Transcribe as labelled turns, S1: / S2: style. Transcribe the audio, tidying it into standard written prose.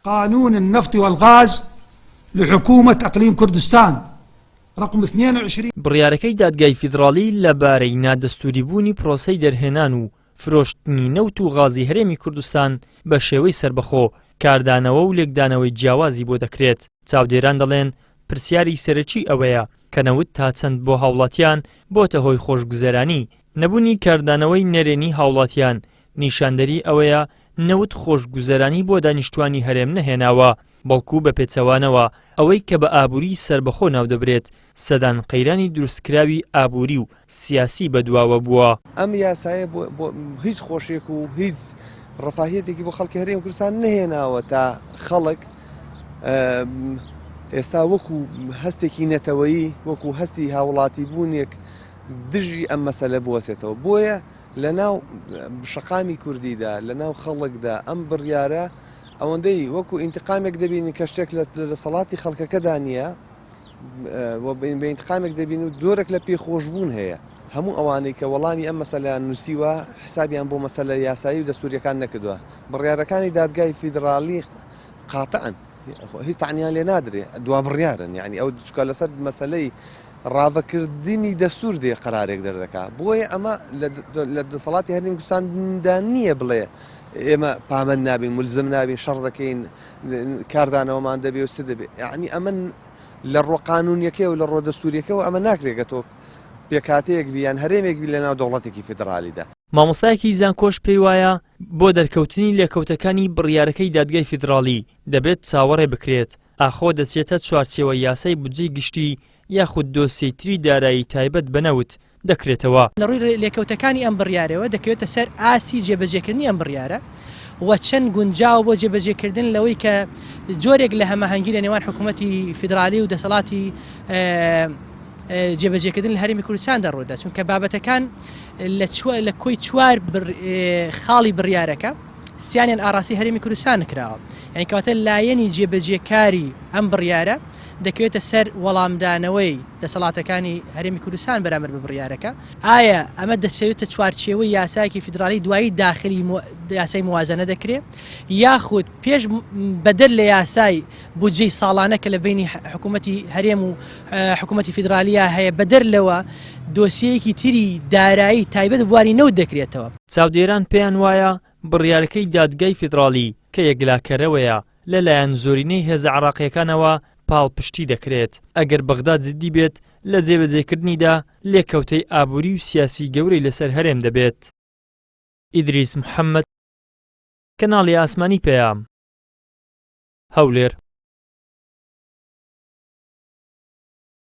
S1: قانون النفط والغاز لحکومە اقلیم کوردستان رقم 22.
S2: بڕیارەکەی دادگای فیدڕاڵی لەبارەی نادەستووریبوونی پرۆسەی دەرهێنان و فرۆشتنی نەوت و غازی هەرێمی کوردستان بە شێوەی سەربەخۆ، کاردانەوە و لێکدانەوەی جیاوازی بۆ دەکرێت. چاودێران دەڵێن، پرسیاری سەرەکی ئەوەیە کە نەوت تا چەند بۆ هاوڵاتیان بۆتە هۆی خۆشگوزەرانی؟ نەبوونی کاردانەوەی نەرێنی هاوڵاتیان نیشاندەری ئەوەیە نەوت خۆشگوزەرانی بۆ دانیشتوانی هەرێم نەهێناوە، بەڵکو بە پێچەوانەوە ئەوەی کە بە ئابووری سەربەخۆ ناودەبرێت، سەدان قەیرانی دروستکراوی ئابووری و سیاسی بەدواوە بووە.
S3: ئەم یاسایە بۆ هیچ خۆشیەک و هیچ ڕەفاهیەتێکی بۆ خەڵکی هەرێمی کوردستان نەهێناوە تا خەڵک ئێستا وەکو هەستێکی نەتەوەیی وەکو هەستی هاوڵاتی بوونێک دژی ئەم مەسەلە بوەسێتەوە بۆیە لە ناو شەقامی کوردیدا لە ناو خەڵکدا ئەم بڕیارە ئەوەندەی وەکو ئینتقامێک دەبینین کە شتێک لە دەسەڵاتی خەڵکەکەدا نییە و بە ئینتقامێک دەبین و جۆرێک لە پێخۆشبوون هەیە هەموو ئەوانەی کە وەڵامی ئەم مەسەلەیان نووسیوە حسابیان بۆ مەسەلە یاسایی و دەستوریەکان نەکردووە بڕیارەکانی دادگای فیدراڵی قاتعن هیچ تەعنیان لێ نادرێ دوا بڕیارن یعنی ئەو چکە لەسەر مەسەلەی ڕاڤەکردنی دەستور دێ قەرارێک دەردەکا بۆیە ئەمە لە دەسەڵاتی هەرێمی کوردستاندا نییە بڵێ ئێمە پابەند نابین ملزم نابین شەڕ دەکەین کاردانەوەمان دەبێ و چ دەبێ یعنی ئەمە لە ڕۆ قانونیەکەی و لە ڕۆ دەستوریەکەەوە ئەمە ناکرێت تۆ پێکهاتەیەک بی یان هەرێمێک بی لەناو دەوڵەتێکی فیدرالیدا.
S2: مامۆستایەکی زانکۆش پێیوایە، بۆ دەرکەوتنی لێکەوتەکانی بڕیارەکەی دادگای فیدراڵی دەبێت چاوەڕێ بکرێت ئاخۆ دەچێتە چوارچێوەی یاسای بودجەی گشتی یاخود دۆسیەی تری دارایی تایبەت بە نەوت دەکرێتەوە.
S4: لە ڕووی لێکەوتەکانی ئەم بڕیارەوە دەکەوێتە سەر ئاستی جێبەجێکردنی ئەم بڕیارە و چەند گونجاوە بۆ جێبەجێکردن لەوەی کە جۆرێک لە هەماهەنگی لە نێوان حکوومەتی فیدرالی و دەسەڵاتی جێبەجێکردن لە هەرێمی کوردستاندا ڕوودا چونکە بابەتەکان لە کۆی چوار خاڵی بڕیارەکە سیانیان ئاراسی هەرێمی کوردستان کراوە یعنی کەواتە لایەنی جێبەجێکاری ئەم بڕیارە دەکەوێتە سەر وەڵامدانەوەی دەسەڵاتەکانی هەرێمی کوردستان بەرامبەر بە بڕیارەکە ئایا ئەمە دەچێتە چوارچێوەی یاسایەکی فیدرالی دوایی داخلی یاسای موازنە دەکرێت یاخود پێش بەدەر لە یاسای بودجەی ساڵانە کە لە بەینی حکوومەتی هەرێم و حکوومەتی فیدرالییا هەیە، بەدەر لەوە دۆسیەیەکی تری دارایی تایبەت بە بواری نەوت دەکرێتەوە.
S2: چاودێران پێیان وایە بڕیارەکەی دادگای فیدراڵی کە یەکلاکەرەوەیە لەلایەن زۆرینەی هێزە عێراقییەکانەوە پاڵپشتی دەکرێت، ئەگەر بەغدا جددی بێت لە جێبەجێکردنیدا لێکەوتەی ئابووری و سیاسی گەورەی لەسەر هەرێم دەبێت. ئیدریس محەمەد، کەناڵی ئاسمانی پەیام. هەولێر.